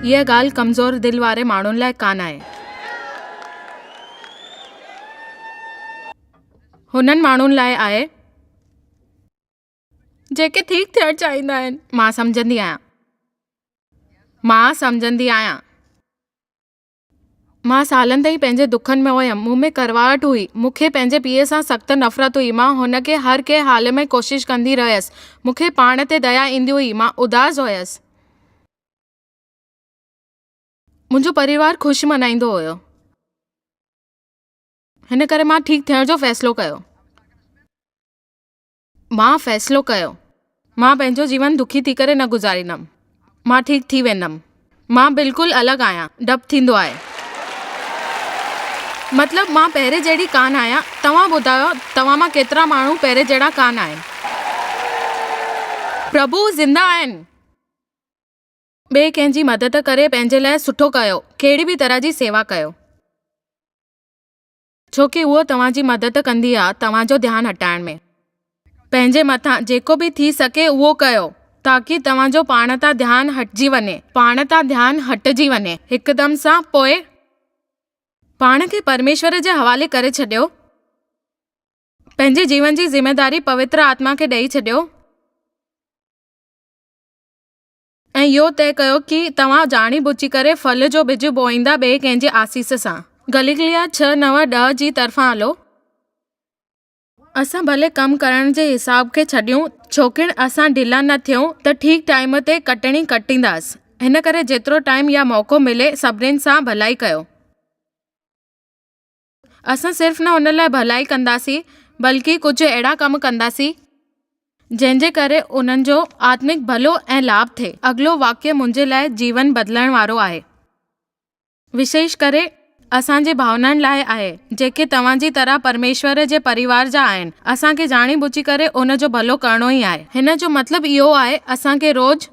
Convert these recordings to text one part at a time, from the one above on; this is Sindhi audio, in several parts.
اها ڳالهه ڪمزور دل واري ماڻهن لاء ڪانه آهي. هنن ماڻهن لاء آهي، جيڪي ٺيڪ ٿيڻ چاهيندا آهن. مان سمجهندي آهيان. مان سمجهندي آهيان. مان سالن تائين پنهنجي دکن ۾ هيم. مون ۾ ڪڙواهٽ هئي. مون کي پنهنجي پيء سان سخت نفرت هئي. مان هن کي هر ڪنهن حال ۾ ڪوشش ڪندي رهيس. مون کي پاڻ تي ديا ايندي هئي. مان اداس هيس. منهنجو پريوار خوشي ملهائيندو هيو. هن ڪري مان ٺيڪ ٿيڻ جو فيصلو ڪيو. مان فيصلو ڪيو. مان پنهنجو جيون دکي ٿي ڪري نه گذاريندم. مان ٺيڪ ٿي ويندم. مان بلڪل الڳ آهيان. ڊپ ٿيندو آهي. مطلب مان پهرين جهڙي ڪانه آهيان. توهان ٻڌايو توهان مان ڪيترا ماڻهو پهرين جهڙا ڪانه آهن. پرڀو زنده آهن. ٻئي ڪنهن جي مدد ڪري پنهنجي لاء سٺو ڪيو. ڪهڙي به طرح جي سيوا ڪيو. ڇو ڪي اهو توهان جي مدد ڪندي آ توهان جو ڌيان هٽائڻ ۾. پنهنجي مٿان جيڪو به ٿي سگهي اهو ڪيو تاڪي توهان جو پاڻ تان ڌيان هٽجي وڃي پاڻ تان ڌيان هٽجي وڃي هڪدم سان پوء پاڻ کي پرميشور جي حوالي ڪري ڇڏيو پنهنجي جيون جي ذميداري پوتر آتما کي ڏئي ڇڏيو. ۽ اهو طئي ڪيو ڪي توهان ڄاڻي ٻجهي ڪري ڦل جو ٻج بوئيندا ٻئي ڪنهن جي آسيس سان. گليليا ڇهه نو ڏهه جي طرفان هلو. اسان ڀلي ڪم ڪرڻ جي حساب کي ڇڏيون ڇوڪڻ اسان ڍلا نه ٿيون ته ٺيڪ ٽائيم تي ڪٽڻي ڪٽينداس هن ڪري جيترو ٽائيم يا موقعو ملي سڀنين سان ڀلائي ڪيو. اسان صرف نه ان لاء ڀلائي ڪنداسين بلڪه ڪجهه اهڙا ڪم ڪنداسين جنهن جي ڪري انهن جو آتمڪ ڀلو ۽ لاڀ ٿئي. اڳلو واقعو منهنجي لاء جيون بدلڻ وارو آهي. وشيش ڪري اسان جي ڀاونائن لاء آهي جيڪي توهان جي طرح پرميشور جي پريوار جا آهن. اسان کي ڄاڻي ٻجهي ڪري ان جو ڀلو ڪرڻو ئي آهي. هن جو مطلب اهو آهي اسان کي روز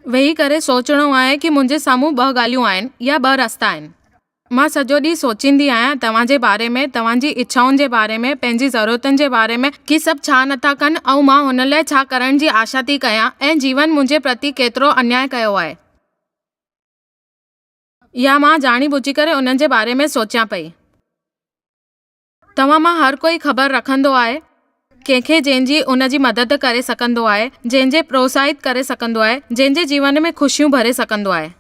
ويهي ڪري سوچڻو آهي ڪي منهنجي سامهون ٻه ڳالهيون آهن يا ٻه رستا آهن. مان سڄو ڏينهن سوچيندي آهيان توهان جي باري ۾، توهان جي اڇائن جي باري ۾، پنهنجي ضرورتن جي باري ۾ ڪي سڀ ڇا نٿا ڪن ۽ مان هن لاء ڇا ڪرڻ جي آشا ٿي ڪيان ۽ جيون منهنجي پرتي ڪيترو انياء ڪيو آهي. يا مان ڄاڻي ٻجهي ڪري انهن جي باري ۾ سوچيان پئي. توهان مان هر ڪوئي خبر رکندو آهي ڪنهن کي جنهن جي ان جي مدد ڪري سگهندو آهي، جنهن جي پروتساهت ڪري سگهندو آهي، جنهن جي جيون ۾ خوشيون ڀري سگهندو آهي.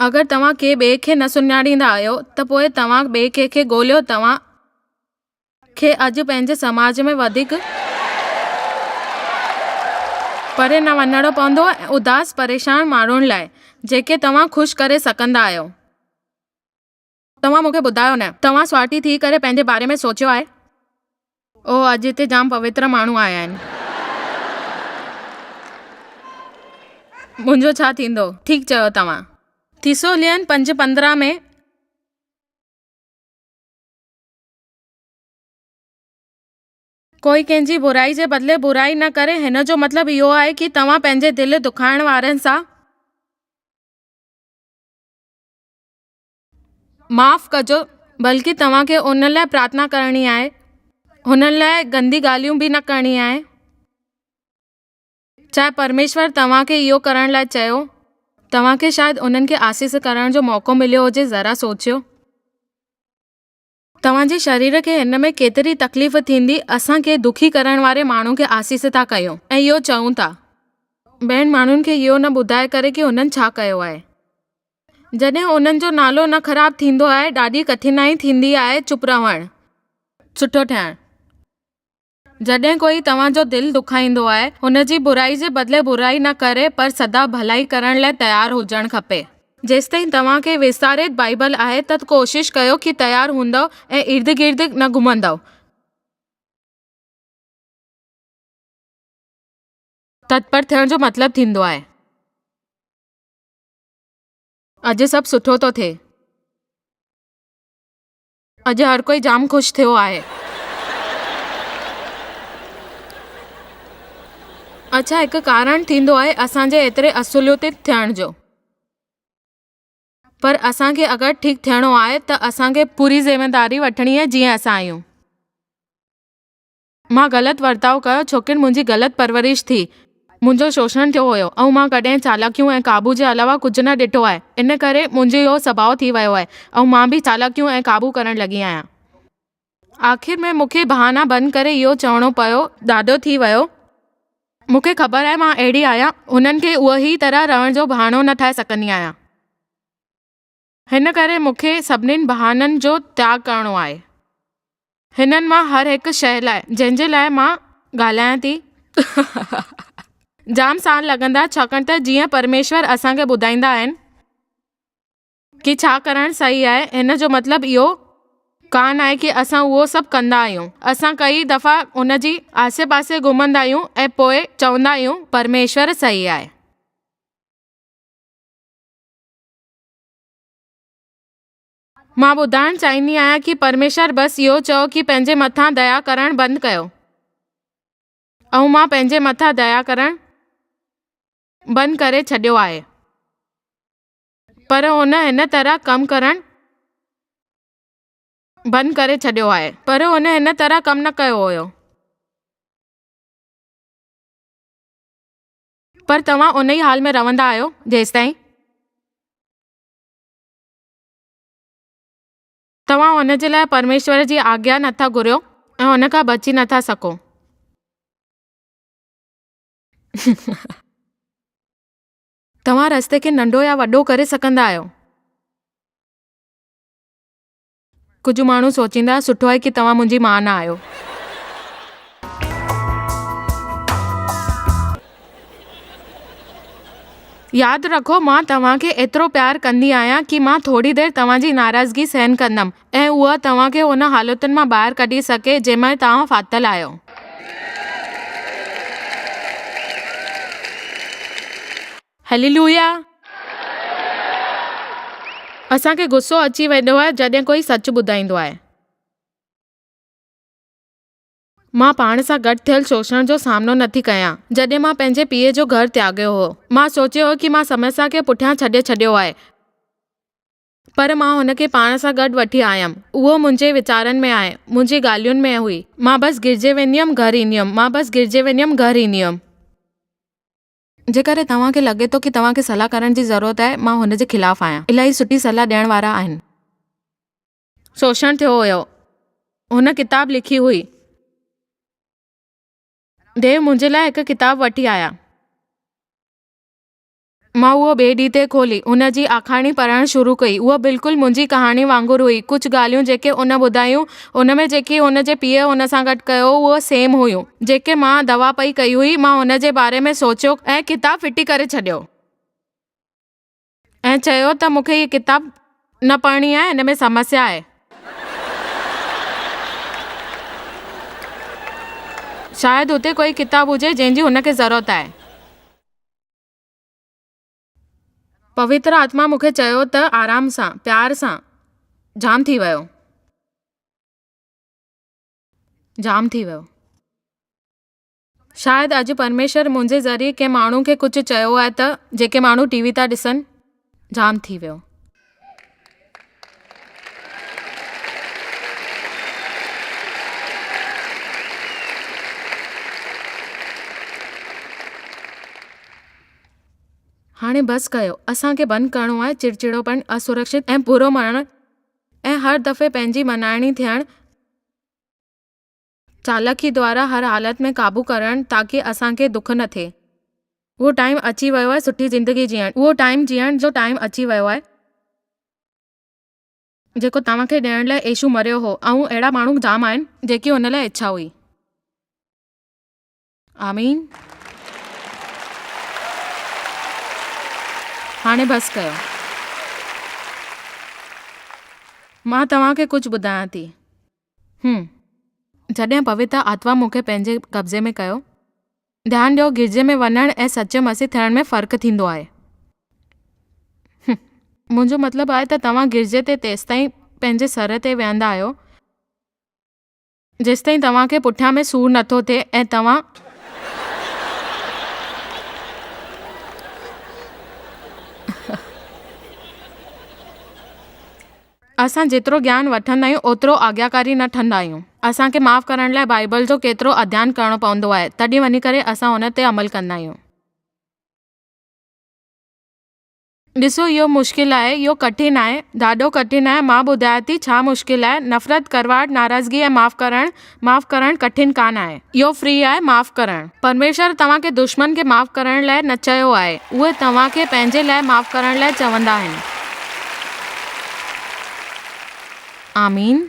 اگر توهان ڪنهن ٻئي کي نه سڃاڻيندا آهيو ته پوء توهان ٻئي ڪنهن کي ڳوليو توهان کي اڄ پنهنجي سماج ۾ وڌيڪ پري نه وڃڻو پوندو ۽ اداس پريشان ماڻهن لاء جيڪي توهان خوش ڪري سگهندا آهيو. توهان مون کي ٻڌايو نه توهان سوارٿي ٿي ڪري پنهنجي باري ۾ سوچيو آهي؟ اوه اڄ هتي جام پوتر ماڻهو آيا آهن. منهنجو ڇا ٿيندو؟ ٺيڪ چيو توهان. ٿيسولين 5:15 ۾. ڪوئي ڪنهن جي برائي جي بدلي برائي نه ڪري هن جو مطلب اهو آهي ڪي توهان پنهنجي دل دکائڻ وارن سان معاف ڪجو بلڪه توهان کي انهن لاء پرارٿنا ڪرڻي آهي هنن لاء گندي ڳالهيون به نه ڪرڻي آهي چاهي پرميشور توهان کي اهو ڪرڻ لاء چيو توهان کي شايد انهن کي آسيس ڪرڻ جو موقعو مليو هجي ذرا سوچيو. توهان جي شرير کي هن ۾ ڪيتري تڪليف ٿيندي، اسان ڪنهن دکي ڪرڻ واري ماڻهو کي آسيس ٿا ڪيون ۽ اهو چئون ٿا. ٻين ماڻهن کي اهو نه ٻڌائي ڪري ڪي هنن ڇا ڪيو آهي. جڏهن انهن جو نالو نه خراب ٿيندو آهي ڏاڍي ڪٺنائي ٿيندي آهي چپ رهڻ سٺو ٺهڻ. جڏهن ڪوئي توهان جو دل دکائيندو آهي، هن جي برائي جي بدلي برائي نه ڪري پر سدا ڀلائي ڪرڻ لاء تيار هجڻ کپي. جيستائين توهان کي وستارت بائيبل آهي ته ڪوشش ڪيو ڪي تيار هوندؤ ۽ ارد گرد نه گهمندؤ. تتپر ٿيڻ جو مطلب ٿيندو آهي. اڄ سڀ سٺو ٿو ٿئي. اڄ هر ڪوئي جام خوش ٿيو آهي. اڇا هڪ ڪارڻ ٿيندو آهي اسان جي ايتري اصوليتت ٿيڻ جو. پر اسان کي اگر ٺيڪ ٿيڻو آهي ته اسان کي پوري ذميداري وٺڻي آهي جيئن اسان آهيون. مان غلط ورتاء ڪيو ڇوڪر منهنجي غلط پرورش ٿي. منهنجو شوشڻ ٿيو هيو ۽ مان ڪڏهن چالاڪيون ۽ قابو جي علاوه ڪجهه نه ڏٺو آهي. ان ڪري منهنجو اهو سڀاء ٿي ويو آهي ۽ مان به چالاڪيون ۽ قابو ڪرڻ لڳي آهيان. آخر ۾ مون کي بهانا بند ڪري اهو چوڻو پيو، ڏاڍو ٿي ويو. مون کي خبر آهي مان اهڙي آهيان. هنن کي اهو ئي طرح رهڻ جو بهانو نه ٺاهي سگهندي آهيان. هن ڪري مون کي سڀني بهانن جو تياڳ ڪرڻو آهي. هنن مان هر هڪ شيء لاء، جنهن جي لاء مان ڳالهايان ٿي. جام سال لڳندا، ڇاڪاڻ ته جيئن پرميشور اسان کي ٻڌائيندا آهن ڪي ڇا ڪرڻ صحيح آهي، هن جو مطلب اهو ڪانه آهي ڪي اسان اهو سڀ ڪندا آهيون. اسان ڪئي دفعا ان جي آسي پاسي گهمندا آهيون ۽ پوء چوندا آهيون، پرميشور صحيح آهي. مان ٻڌائڻ چاهيندي آهيان ڪي پرميشور بس اهو چئو ڪي پنهنجي مٿان ديا ڪرڻ بند ڪيو ۽ مان پنهنجي مٿان ديا ڪرڻ بند ڪري ڇڏيو آهي پر هن هن طرح ڪم ڪرڻ بند ڪري ڇڏيو آهي پر هن هن طرح ڪم نه ڪيو هيو. پر توهان ان ئي حال ۾ رهندا آهيو جيستائين. توهان ان جي لاء پرميشور جي آگيا نٿا گهريو ۽ ان کان بچي نٿا سگهو. توهان رستي کي ننڍو يا وڏو ڪري سگهندا آهيو. ڪجهه ماڻهو سوچيندا، سٺو آهي ڪي توهان منهنجي ماء نه آهيو. ياد رکو، مان توهان کي ايترو پيار ڪندي آهيان ڪي مان ٿوري دير توهان جي ناراضگي سهن ڪندم ۽ اها توهان کي ان حالتن مان ٻاهر ڪڍي سگهي جنهن ۾ توهان ڦاٿل آهيو. هليلويا! اسان کي غصو اچي ويندو آهي جڏهن ڪوئي سچ ٻڌائيندو آهي. مان پاڻ سان گڏ ٿيل شوشڻ جو سامنو نٿي ڪيان. جڏهن مان پنهنجي پيء جو گهر تياڳيو هو. مان سوچيو هو ڪي مان سمسيا کي پٺيان ڇڏي ڇڏيو آهي. پر مان هن کي پاڻ سان گڏ وٺي آيم. اهو منهنجي ويچارن ۾ آهي. منهنجي ڳالهين ۾ هئي. مان بس گرجي ويندي هيم گهر ايندي هيم. مان بس گرجي ويندي هيم گهر ايندي هيم. جيڪڏهن توهان کي لڳي ٿو ڪي توهان کي صلاح ڪرڻ جي ضرورت آهي، مان هن جي خلاف آهيان. الاهي سٺي صلاح ڏيڻ وارا آهن. شوشڻ ٿيو هيو. هن ڪتاب لکي هئي. ديو منهنجي لاء هڪ ڪتاب وٺي آيا. مان اهو ٻئي ڏينهن تي کولي، هن جي آکاڻي پڙهڻ شروع ڪئي. اها بلڪل منهنجي ڪهاڻي وانگر هئي. ڪجهه ڳالهيون جيڪي هن ٻڌايون، ان ۾ جيڪي هن جي پيء هن سان گڏ ڪيو هو، اهي سيم هيون. جيڪي مان دعويٰ پئي ڪئي هئي. مان هن جي باري ۾ سوچيو ۽ ڪتاب ڦٽي ڪري ڇڏيو. ۽ چيو ته مون کي هيء ڪتاب نه پڙهڻي آهي، هن ۾ سمسيا آهي. شايد اتي ڪوئي ڪتاب هجي جنهن جي هن کي ضرورت آهي. پوتر آتما مون کي چيو ته آرام سان، پيار سان، جام ٿي ويو. جام ٿي ويو. شايد اڄ پرميشور منهنجي ذريعي ڪنهن ماڻهو کي ڪجهه چيو آهي ته جيڪي ماڻهو ٽي وي ٿا ڏسن جام ٿي ويو. هاڻي بس ڪيو. اسان کي بند ڪرڻو آهي چڙچڙوپڻ، اسرڪشت ۽ برو مڃڻ ۽ هر دفعي پنهنجي مڃائڻي ٿيڻ. چالاڪي دوارا هر حالت ۾ قابو ڪرڻ تاڪه اسان کي دک نه ٿئي. اهو ٽائيم اچي ويو آهي سٺي زندگي جيئڻ. اهو ٽائيم جيئڻ جو ٽائيم اچي ويو آهي. جيڪو توهان کي ڏيڻ لاء يسوع مريو هو. ۽ اهڙا ماڻهو جام آهن. جيڪي ان لاء اڇا هئي. آمين. هاڻي بس ڪيو. مان توهان کي ڪجهه ٻڌايان ٿي. هم. جڏهن پوتر آتما مون کي پنهنجي قبضي ۾ ڪيو. ڌيان ڏيو، گرجي ۾ وڃڻ ۽ سچي مسيح ٿيڻ ۾ فرق ٿيندو آهي. هم. منهنجو مطلب آهي ته توهان گرجي تي تيستائين پنهنجي سر تي ويهندا آهيو، جيستائين توهان کي پٺيان ۾ سور نٿو ٿئي ۽ توهان. اسان جيترو گيان وٺندا آهيون اوترو آگياڪاري نه ٺهندا آهيون. اسان کي معاف ڪرڻ لاء بائيبل جو ڪيترو اڌيان ڪرڻو پوندو آهي تڏهن وڃي ڪري اسان ان تي عمل ڪندا آهيون. ڏسو اهو مشڪل آهي، اهو ڪٺن آهي، ڏاڍو ڪٺن آهي، مان ٻڌايان ٿي ڇا مشڪل آهي، نفرت، ڪڙواهٽ، ناراضگي ۽ معاف ڪرڻ، معاف ڪرڻ ڪٺن ڪانه آهي. اهو فري آهي معاف ڪرڻ. پرميشور توهان کي دشمن کي معاف ڪرڻ لاء نه چيو آهي، اهي توهان کي پنهنجي لاء معاف ڪرڻ لاء چوندا آهن. آمين.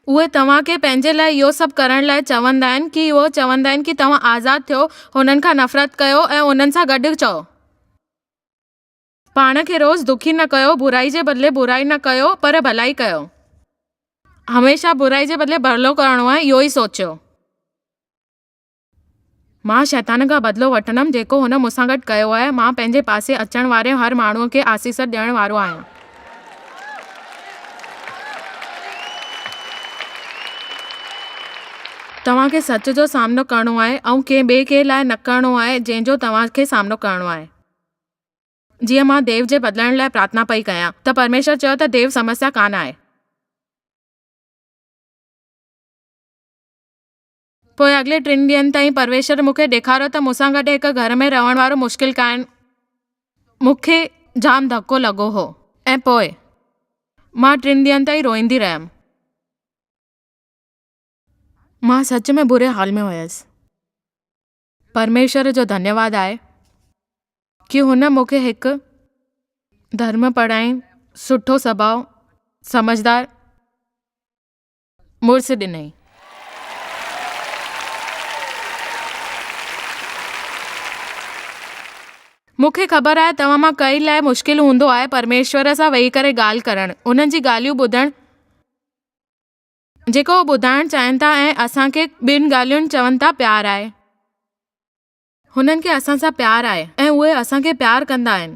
اهي توهان کي پنهنجي لاء اهو سڀ ڪرڻ لاء چوندا آهن ڪي اهو چوندا آهن ڪي توهان آزاد ٿيو، هنن کان نفرت ڪيو ۽ انهن سان گڏ چئو. پاڻ کي روز دکي نه ڪيو، برائي جي بدلي برائي نه ڪيو پر ڀلائي ڪيو. هميشه برائي جي بدلي ڀلو ڪرڻو آهي اهو ئي سوچيو. مان شيطان کان بدلو وٺندم جيڪو هن مون سان گڏ ڪيو آهي، مان پنهنجي پاسي اچڻ واري هر ماڻهوء کي آسيس ڏيڻ وارو آهيان. توهان کي سچ جو سامنو ڪرڻو آهي ۽ ڪنهن ٻئي کي لاء نه ڪرڻو آهي جنهن جو توهان کي سامنو ڪرڻو آهي. جيئن مان ديو جي بدلڻ لاء پرارٿنا پئي ڪيان ته پرميشور چيو ته ديو سمسيا ڪانه آهي. پوء اڳلي ٽن ڏينهن تائين پرميشور مون کي ڏيکاريو ته مون سان گڏ هڪ گهر ۾ رهڻ وارو مشڪل ڪانه. مون کي جام ڌڪو لڳو هو ۽ پوء مان ٽن ڏينهن تائين روئيندي رهيم. مان سچ ۾ بري حال ۾ هيس. پرميشور جو ڌنيواد آهي ڪي هن مون کي هڪ ڌرم پڙهائين سٺو سڀاء سمجهدار مڙس ڏنائين. مون کي خبر آهي توهان مان ڪئي لاء مشڪل هوندو آهي پرميشور سان ويهي ڪري ڳالهه ڪرڻ انهن جي ڳالهيون ٻڌڻ جيڪو هو ٻڌائڻ چاهين ٿا ۽ اسان کي ٻن ڳالهين چون ٿا پيار آهي. هنن کي اسان سان پيار آهي ۽ اهي اسان کي پيار ڪندا آهن.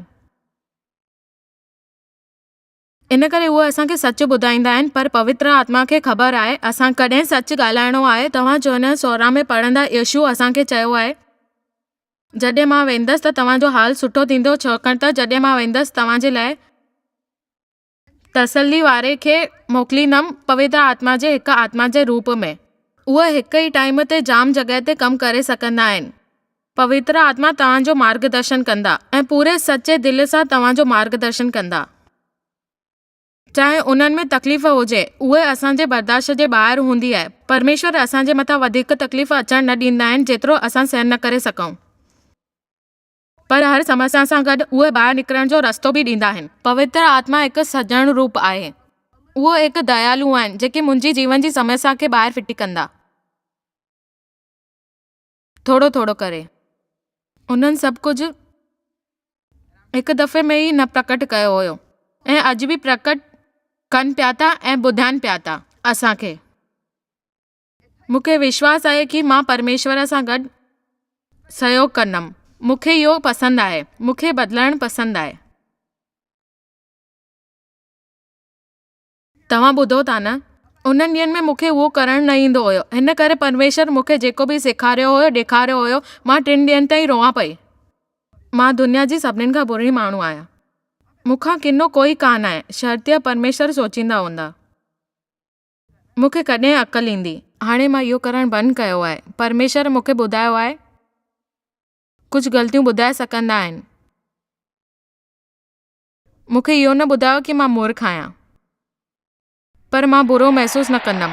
ان ڪري اهي اسان کي سچ ٻڌائيندا آهن پر پوتر آتما کي خبر آهي اسان ڪڏهن سچ ڳالهائڻو آهي. توهان جوحنا 16 ۾ پڙهندا يسوع اسان کي چيو آهي جڏهن مان ويندس ته توهان جو حال سٺو ٿيندو ڇاڪاڻ ته جڏهن مان ويندس توهان جي لاء تسلي واري کي موڪليندم پوتر آتما جي هڪ آتما جي روپ ۾. اهي هڪ ئي ٽائيم تي جام جڳهه تي ڪم ڪري سگهندا آهن. پوتر آتما توهان جو مارگدرشن ڪندا ۽ پوري سچي دل سان توهان جو مارگدرشن ڪندا. چاهي انهن ۾ تڪليف هجي، اهي اسان جي برداشت جي ٻاهر هوندي آهي. پرميشور اسان جي مٿان وڌيڪ تڪليف اچڻ نه ڏيندا آهن جيترو اسان سهن نه ڪري سگهون. پر هر سمسيا سان گڏ اهي ٻاهر نڪرڻ جو رستو به ڏيندا آهن. پوتر آتما هڪ سڄڻ روپ آهي. اهو هڪ ديالو آهن جيڪي منهنجي جيون جي سمسيا کي ٻاهر ڦٽي ڪندا. ٿورو ٿورو ڪري. انهن سڀ ڪجهه هڪ دفعي ۾ ئي نه پرڪٽ ڪيو هيو ۽ اڄ به پرڪٽ ڪن پيا ٿا ۽ ٻڌائن پيا ٿا اسان کي. مون کي وشواس آهي ڪي مان پرميشور سان گڏ سهيوگ ڪندم. مون کي اهو پسند آهي. مون کي بدلڻ پسند آهي. توهان ٻڌو ٿا نه؟ انهن ڏينهن ۾ مون کي اهو ڪرڻ نه ايندو هيو. هن ڪري پرميشور مون کي جيڪو به سيکاريو هيو، ڏيکاريو هيو، مان ٽن ڏينهن تائين روئان پئي. مان دنيا جي سڀنين کان بري ماڻهو آهيان. مون کان ڪنو ڪوئي ڪانه آهي. شرطيه پرميشور سوچيندا هوندا. مون کي ڪڏهن عقل ايندي؟ هاڻي مان اهو ڪرڻ بند ڪيو آهي. پرميشور مون کي ٻڌايو آهي. ڪجهه غلطيون ٻڌائي سگهندا آهن. مون کي اهو نه ٻڌايو ڪي مان مورک آهيان. پر مان برو محسوس نه ڪندم.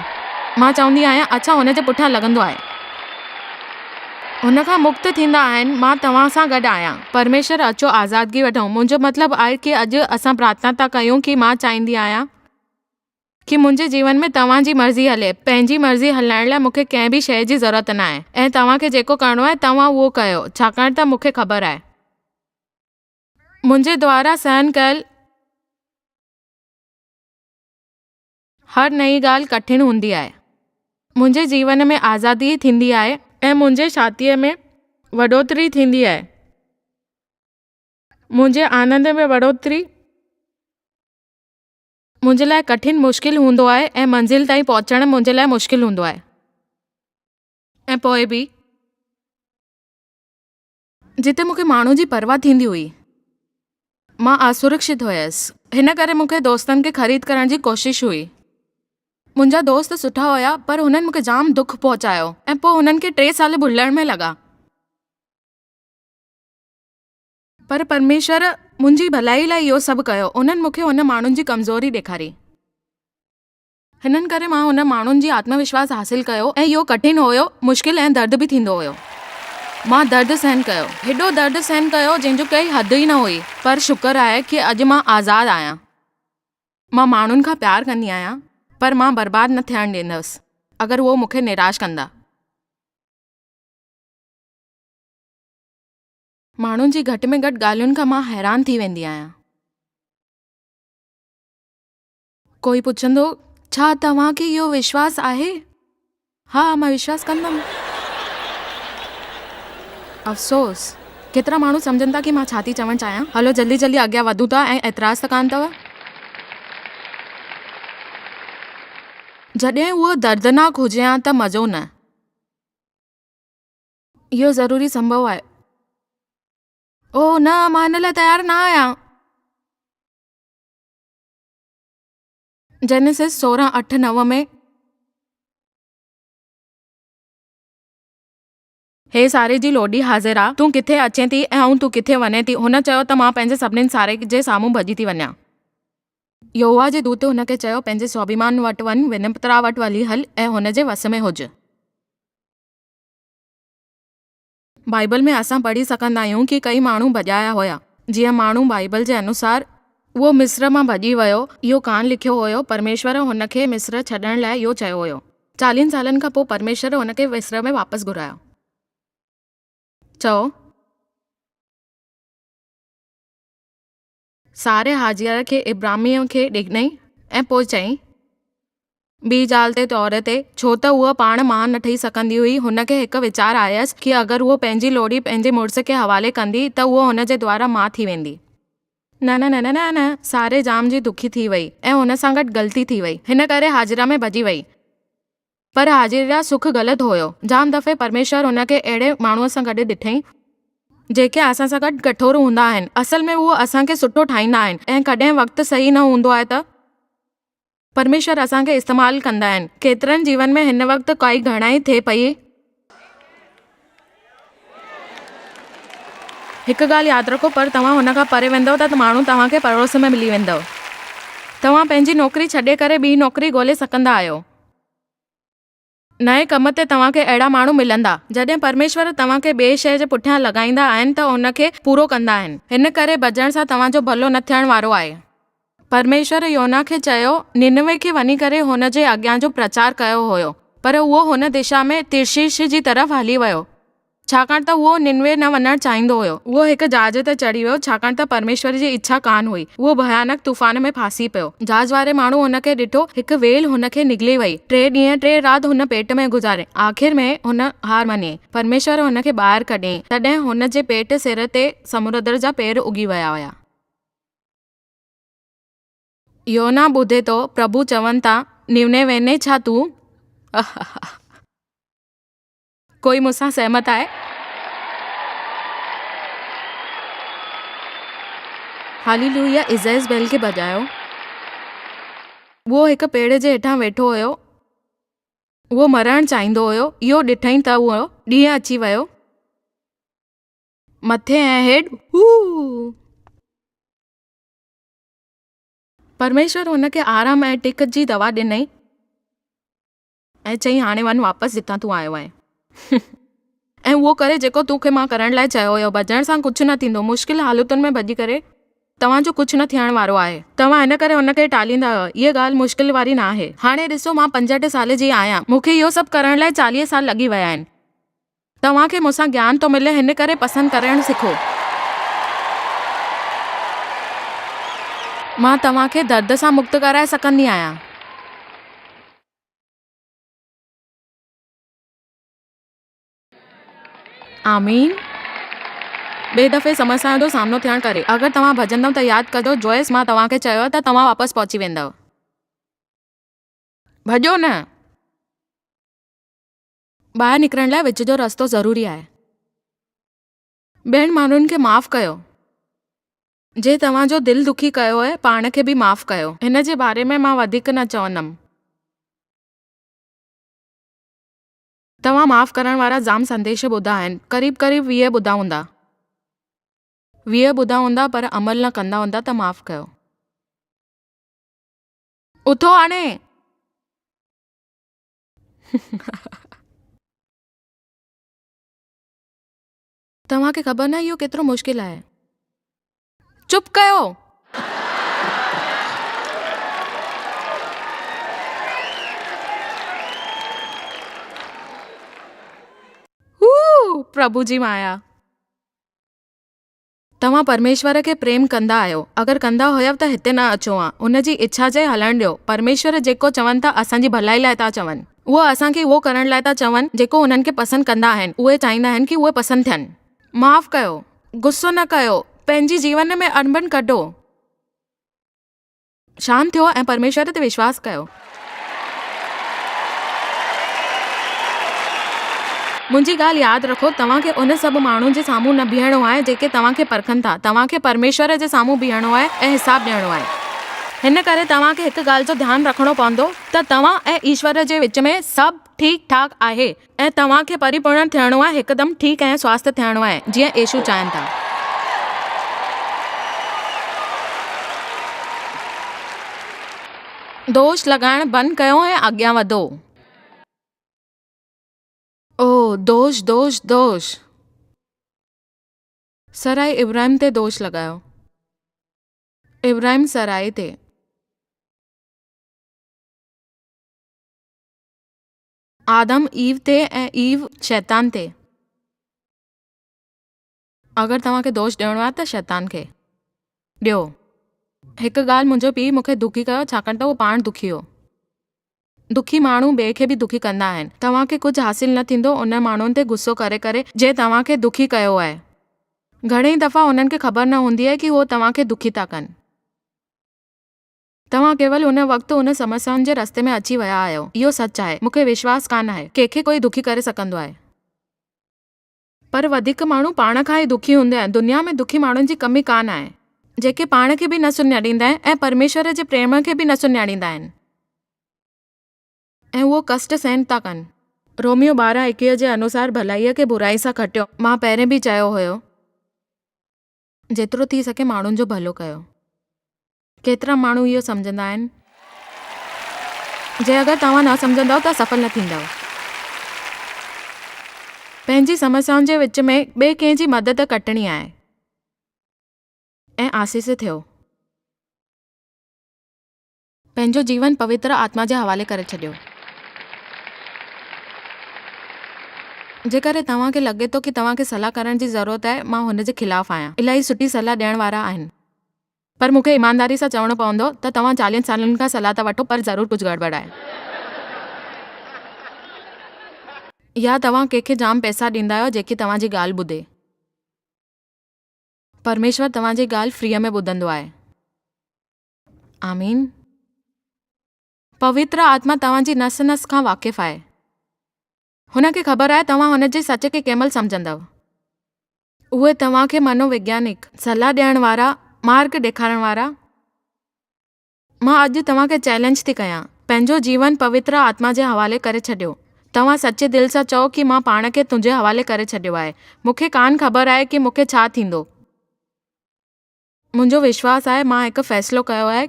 مان چوندي آهيان، اڇا هن جي پٺيان لڳندو آهي. هن کان مڪت ٿيندا آهن. مان توهان سان گڏ آهيان. پرميشور اچو آزادگي وٺون. منهنجو مطلب آهي ڪي اڄ اسان پرارٿنا ٿا ڪيون ڪي مان چاهيندي آهيان. ڪي منهنجي جيون ۾ توهان جي مرضي هلي، پنهنجي مرضي هلائڻ لاء مون کي ڪنهن به شيء جي ضرورت ناهي ۽ توهان کي جيڪو ڪرڻو آهي توهان اهو ڪيو، ڇاڪاڻ ته مون کي خبر آهي. منهنجي دوارا سهن ڪيل هر نئين ڳالهه ڪٺن هوندي آهي. منهنجي جيون ۾ آزادي ٿيندي آهي. ۽ منهنجي ڇاتيء ۾ وڏوتري ٿيندي آهي. منهنجي آنند ۾ وڏوتري. منهنجي لاء ڪٺن مشڪل هوندو آهي ۽ منزل تائين پهچڻ منهنجي لاء مشڪل هوندو آهي ۽ پوء به جتي مون کي ماڻهو جي پرواهه ٿيندي هئي مان اسرڪشت هيس هن ڪري مون کي دوستن کي خريد ڪرڻ جي ڪوشش هئي منهنجا دوست سٺا هيا پر هنن مون کي جام دک پهچايو ۽ پوء هنن کي ٽي سال ڀلڻ ۾ لڳا. پر پرميشور منهنجي ڀلائي لاء اهو سڀ ڪيو. انهن مون کي انهن ماڻهن جي ڪمزوري ڏيکاري. هنن ڪري مان انهن ماڻهن جي آتم وشواس حاصل ڪيو ۽ اهو ڪٺن هيو، مشڪل ۽ درد به ٿيندو هيو. مان درد سهن ڪيو. هيڏو درد سهن ڪيو جنهن جو ڪئي حد ئي نه هئي. پر شڪر آهي ڪي اڄ مان آزاد آهيان. مان ماڻهن کان پيار ڪندي آهيان پر مان برباد نه ٿيڻ ڏيندس اگر اهو مون کي نراش ڪندا. ماڻهن جي گهٽ ۾ گهٽ ڳالهين کان مان حيران ٿي ويندي آهيان. ڪوئي پڇندو، ڇا توهان کي اهو وشواس آهي؟ ها، مان وشواس ڪندم. افسوس! ڪيترا ماڻهو سمجهن ٿا ڪي مان ڇا ٿي چوڻ چاهيان. هلو جلدي جلدي اڳيان وڌون ٿا ۽ اعتراض ته ڪانه اٿو. جڏهن اهو دردناڪ هجي ها ته مزو نه. اهو ضروري سنڀو آهي. اوه نه، مان هن لاء تيار نه آهيان. جينيسس 16 8 9 ۾، هي ساري جي لوڏي حاضر آ، تون ڪٿي اچين ٿي ۽ تون ڪٿي وڃين ٿي؟ هن چيو ته مان پنهنجي سڀني ساري جي سامهون ڀڄي ٿي وڃان. يهوه جي دوت هن کي چيو، پنهنجي سوڀيمان وٽ وڃ، ونپترا وٽ هلي هل ۽ هن جي وس ۾ هج. بائيبل ۾ اسان پڙهي سگهندا آهيون ڪي ڪئي ماڻهو ڀڄايا هيا. جيئن ماڻهو بائيبل جي انوسار. اهو مصر مان ڀڄي ويو، اهو ڪانه لکيو هيو، پرميشور هن کي مصر ڇڏڻ لاء اهو چيو هيو. چاليهن سالن کان پوء پرميشور هن کي مصر ۾ واپس گهرايو. چئو. ساري هاجره کي ابراميء کي ڏنائين ۽ پوء چيائين. ٻي زال تي طور تي، ڇو ته هوء پاڻ ماء نه ٺهي سگهندي هئي، هن کي هڪ ويچار آيس ڪي اگر هوء پنهنجي لوڙهي پنهنجي مڙس کي حوالي ڪندي ته هوء هن جي دوارا ماء ٿي ويندي. نه نه نه نه نه ساري جام جي دکي ٿي وئي ۽ هن سان گڏ غلطي ٿي وئي، هن ڪري هاجره ۾ ڀڄي وئي. پر هاجره سک غلط هيو. جام دفعي پرميشور هن کي اهڙي ماڻهوء سان گڏ ڏٺئين. جيڪي اسان سان گڏ ڪٺور هوندا آهن. اصل ۾ اهو اسان کي سٺو ٺاهيندا آهن ۽ ڪڏهن وقت صحيح نه هوندو آهي ته. پرميشور اسان کي استعمال ڪندا آهن. ڪيترن جيون ۾ هن وقت ڪائي گهڻائي ٿئي پئي. هڪ ڳالهه ياد رکو پر توهان هن کان پري ويندؤ ته ماڻهو توهان کي پڙوس ۾ ملي ويندؤ. توهان پنهنجي نوڪري ڇڏي ڪري ٻي نوڪري ڳولي سگهندا آهيو. نئين ڪم تي توهان کي اهڙا ماڻهو ملندا. جڏهن پرميشور توهان کي ٻئي شيء جي پٺيان لڳائيندا آهن ته ان کي پورو ڪندا آهن. هن ڪري ڀڄڻ سان توهان جو ڀلو نه ٿيڻ وارو آهي. پرميشور يونا کي چيو، نينوي کي وڃي ڪري هن جي اڳيان جو پرچار ڪيو هيو، پر اهو هن دشا ۾ ترشيش جي طرف هلي ويو، ڇاڪاڻ ته اهو نينوي نه وڃڻ چاهيندو هيو. اهو هڪ جهاز تي چڙهي ويو، ڇاڪاڻ ته پرميشور جي اڇا ڪانه هئي. اهو ڀيانڪ طوفان ۾ ڦاسي پيو. جهاز واري ماڻهو هن کي ڏٺو، هڪ ويل هن کي نگلي وئي. ٽي ڏينهن ٽي رات هن پيٽ ۾ گذاري. آخر ۾ هن هار مڃي. پرميشور هن کي ٻاهر ڪڍيائين. تڏهن هن جي پيٽ سر تي سمندر جا پير اگي ويا هيا. يونا ٻڌي ٿو، پرڀو چون ٿا، نينوي ويندين ڇا تون؟ ڪوئي مون سان سهمت آهي؟ هاليلويا ازيز بيل کي ڀڄايو. اهو هڪ پيڙ جي هيٺان ويٺو هيو. اهو مرڻ چاهيندو هيو. اهو ڏٺائين ته اهو ڏينهن اچي ويو. مٿي ۽ هيٺ هو. پرميشور هن کي آرام ۽ ٽڪ جي دوا ڏنائين ۽ چيائين، هاڻي وڃ واپس جتان تون آيو آهين ۽ اهو ڪري جيڪو تو کي مان ڪرڻ لاء چيو هيو. ڀڄڻ سان ڪجهه نه ٿيندو. مشڪل حالتن ۾ ڀڄي ڪري توهان جو ڪجهه نه ٿيڻ وارو آهي. توهان ان ڪري ان کي ٽاليندا آهيو. هيء ڳالهه مشڪل واري نه آهي. هاڻي ڏسو مان 65 سال جي آهيان. مون کي اهو سڀ ڪرڻ لاء 40 سال لڳي ويا آهن. توهان کي مون سان گيان ٿو ملي هن ڪري پسند ڪرڻ سکو. مان توهان کي درد سان مڪت ڪرائي سگهندي آهيان. آمين. ٻئي دفعي سمسيا جو سامنو ٿيڻ ڪري اگر توهان ڀڄندؤ ته ياد ڪجو جوئس مان توهان کي چيو ته توهان واپس پهچي ويندؤ. ڀڄو نه. ٻاهر نڪرڻ لاء وچ جو رستو ضروري آهي. ٻين ماڻهن کي معاف ڪيو. جنهن توهان جو دل دکي ڪيو آهي، پاڻ کي به معاف ڪيو. هن جي باري ۾ مان وڌيڪ نه چوندم. توهان معاف ڪرڻ وارا جام سنديش ٻڌا آهن، قريب قريب 20 ٻڌا هوندا. 20 ٻڌا هوندا پر عمل نه ڪندا هوندا ته معاف ڪيو. اٿو هاڻي. توهان کي خبر ناهي اهو ڪيترو مشڪل آهي. چپ ڪيو. هو پرڀو جي مايا. توهان پرميشور کي پريم ڪندا آهيو، اگر ڪندا هيؤ ته هتي نه اچو ها. ان جي اڇا جي هلڻ ڏيو. پرميشور جيڪو چون ٿا اسان جي ڀلائي لاء ٿا چون. اهو اسان کي اهو ڪرڻ لاء ٿا چون جيڪو انهن کي پسند ڪندا آهن. اهي چاهيندا آهن ڪي اهي پسند ٿين. معاف ڪيو. غصو نه ڪيو. پنهنجي جيون ۾ اڻبڻ ڪڍو. شانت ٿيو ۽ پرميشور تي وشواس ڪيو. منهنجي ڳالهه ياد رکو، توهان کي ان سڀ ماڻهن جي سامهون نه بيهڻو آهي جيڪي توهان کي پرکن ٿا. توهان کي پرميشور جي سامهون بيهڻو آهي ۽ حساب ڏيڻو آهي. هن ڪري توهان کي هڪ ڳالهه جو ڌيان رکڻو پوندو ته توهان ۽ ايشور جي وچ ۾ سڀ ٺيڪ ٺاڪ آهي. ۽ توهان کي پريپورڻ ٿيڻو آهي، هڪدم ٺيڪ ۽ سواسٿ ٿيڻو آهي، جيئن يسوع چاهين ٿا. دوش لڳائڻ بند ڪيو ۽ اڳيان وڌو. اوه، دوش، دوش، دوش. سرائي ابراهيم تي دوش لڳايو. ابراهيم سرائي تي. آدم ايو تي ۽ ايو شيطان تي. اگر توهان کي دوش ڏيڻو آهي ته شيطان کي ڏيو. هڪ ڳالهه منهنجو پيء مون کي دکي ڪيو ڇاڪاڻ ته هو پاڻ دکي هو. دکي ماڻهو ٻئي کي به دکي ڪندا آهن. توهان کي ڪجهه حاصل نه ٿيندو انهن ماڻهن تي غصو ڪري ڪري جنهن توهان کي دکي ڪيو آهي. گهڻي دفعا انهن کي خبر نه هوندي آهي ڪي هو توهان کي دکي ٿا ڪن. توهان ڪيول ان وقت ان سمسيائن جي رستي ۾ اچي ويا آهيو. اهو سچ آهي. مون کي وشواس ڪانه آهي. ڪنهن کي ڪوئي دکي ڪري سگهندو آهي. پر وڌيڪ ماڻهو پاڻ کان ئي دکي هوندا آهن. دنيا ۾ دکي ماڻهن جي ڪمي ڪانه آهي. جيڪي پاڻ کي به نه سڃاڻيندا آهن ۽ پرميشور جي پريم کي به نه سڃاڻيندا آهن. ۽ اهو ڪشٽ سهن ٿا ڪن. روميو 12:21 جي انوسار ڀلائيء کي برائي سان کٽيو. مان پهرين به چيو هيو. جيترو ٿي سگهي ماڻهن جو ڀلو ڪيو. ڪيترا ماڻهو اهو سمجهندا آهن. جي اگر توهان نه سمجهندؤ ته سڦل نه ٿيندؤ. پنهنجي سمسيائن جي وچ ۾ ٻئي ڪنهن جي مدد ڪٽڻي آهي ۽ آسيس ٿيو. پنهنجو جيون پوتر آتما جي حوالي ڪري ڇڏيو. جيڪڏهن توهان کي لڳي ٿو ڪي توهان کي صلاح ڪرڻ جي ضرورت آهي، مان هن جي خلاف آهيان. الاهي سٺي صلاح ڏيڻ وارا آهن. پر مون کي ايمانداري سان چوڻو پوندو ته توهان چاليهن سالن کان صلاح ٿا وٺو پر ضرور ڪجهه گڙٻڙ آهي. يا توهان ڪنهن کي جام پئسا ڏيندا آهيو جيڪي توهان جي ڳالهه ٻڌي. پرميشور توهان جي ڳالهه فريء ۾ ٻڌندو آهي. آمين. پوتر آتما توهان جي نس نس کان واقف آهي. هن کي خبر آهي توهان هن جي سچ کي ڪنهن مهل سمجهندؤ. اهي توهان کي منو وگيانڪ، صلاح ڏيڻ وارا، مارگ ڏيکارڻ وارا. مان اڄ توهان کي چئلينج ٿي ڪيان، پنهنجو جيون پوتر آتما جي حوالي ڪري ڇڏيو. توهان سچي دل سان چئو ڪي مان پاڻ کي تنهنجي حوالي ڪري ڇڏيو آهي. مون کي ڪانه خبر آهي ڪي مون کي ڇا ٿيندو. منهنجو وشواس آهي مان هڪ فيصلو ڪيو آهي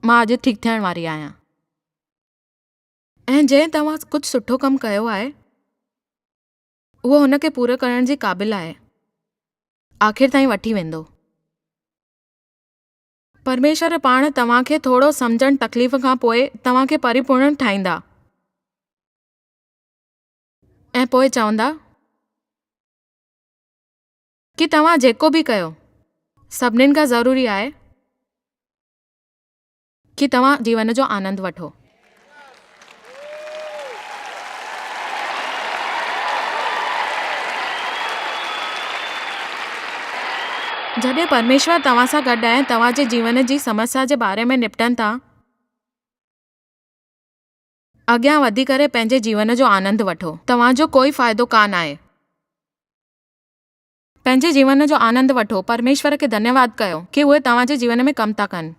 مان اڄ ٺيڪ ٿيڻ واري آهيان. ۽ جنهن توهان ڪجهه سٺو ڪم ڪيو آهي. اهو هن کي پورو ڪرڻ جي قابل آهي. آخر تائين وٺي ويندو. پرميشور پاڻ توهان کي ٿورو سمجهڻ تڪليف کان پوء توهان کي پريپورڻ ٺاهيندا ۽ پوء چوندا ڪي توهان جيڪو به ڪيو سڀنين کان ضروري آهي. ڪي توهان جيون جو آنند وٺو. جڏهن پرميشور توهان سان گڏ آهي ۽ توهان جي جيون جي سمسيا جي باري ۾ نپٽن ٿا. اڳيان وڌي ڪري پنهنجي جيون جو آنند وٺو. توهان جو ڪوئي فائدو ڪانه آهي. پنهنجي جيون جو آنند وٺو. پرميشور کي ڌنيواد ڪيو ڪي اهي توهان جي جيون ۾ ڪم ٿا ڪن.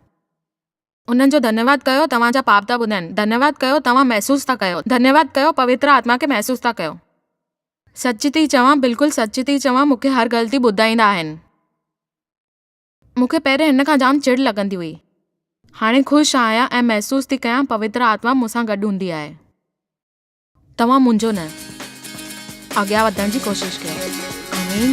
انهن جو ڌنيواد ڪيو توهان جا پاپ ٿا ٻڌن. ڌنيواد ڪيو توهان محسوس ٿا ڪيو. ڌنيواد ڪيو پوتر آتما کي محسوس ٿا ڪيو. سچ ٿي چوان بلڪل سچ ٿي چوان مون کي هر غلطي ٻڌائيندا آهن. مون کي پهرين هن کان جام چڙ لڳندي هئي. هاڻي خوش آهيان ۽ محسوس ٿي ڪيان پوتر آتما مون سان گڏ هوندي آهي. توهان منهنجو نه. اڳيان وڌڻ جي ڪوشش ڪيو. آمين.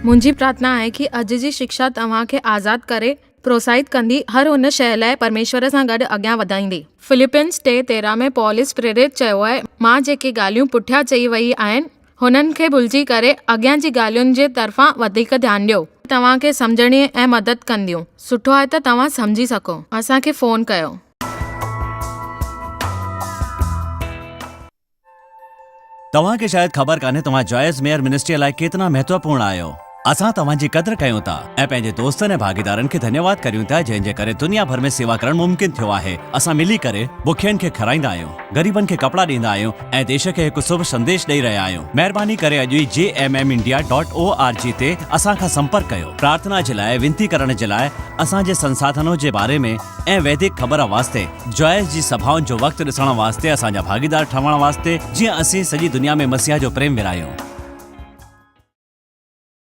منهنجي پرارٿنا آهي ڪي اڄ جي شڪشا توهان کي آزاد ڪري پروتساهت ڪندي هر ان شيء لاء پرميشور سان گڏ اڳيان وڌائيندي. فلپينس 3:13 ۾ پولس پريرت چيو آهي، مان جيڪي ڳالهيون پٺيان چئي وئي آهن، هنن کي ڀلجي ڪري اڳيان جي ڳالهين جي طرفان وڌيڪ ڌيان ڏيو. توهان کي سمجهڻي ۽ مدد ڪنديون. سٺو آهي ته توهان سمجهي سگهو. اسان کي فون ڪيو. توهان کي شايد خبر ڪانهي توهان جوائس ميئر منسٽريء لاء ڪيتنا مهتوپورڻ آهيو. اسان توهان جي قدر ڪيون ٿا ۽ پنهنجي دوستن ۽ ڀاڳيدارن کي ڌنيواد ڪريون ٿا جنهن جي ڪري دنيا ڀر ۾ سيوا ڪرڻ ممڪن ٿيو آهي. اسان ملي ڪري بکين کي کارائيندا آهيون، غريبن کي ڪپڙا ڏيندا آهيون ۽ ديش کي هڪ شڀ سنديش ڏئي رهيا آهيون. مهرباني ڪري اڄ ئي J M M India dot O R G تي اسان کان سمپرڪ ڪيو. پرارٿنا جي لاء، وينتي ڪرڻ جي لاء، اسان جي سنساڌنو جي باري ۾ ۽ ويدڪ خبر واسطي، جوائس جي سڀائن جو وقت ڏسڻ واسطي اسان جا ڀاڳيدار ٺهڻ واسطي جيئن اسين سڄي دنيا ۾ مسيح جو پريم ورهايون.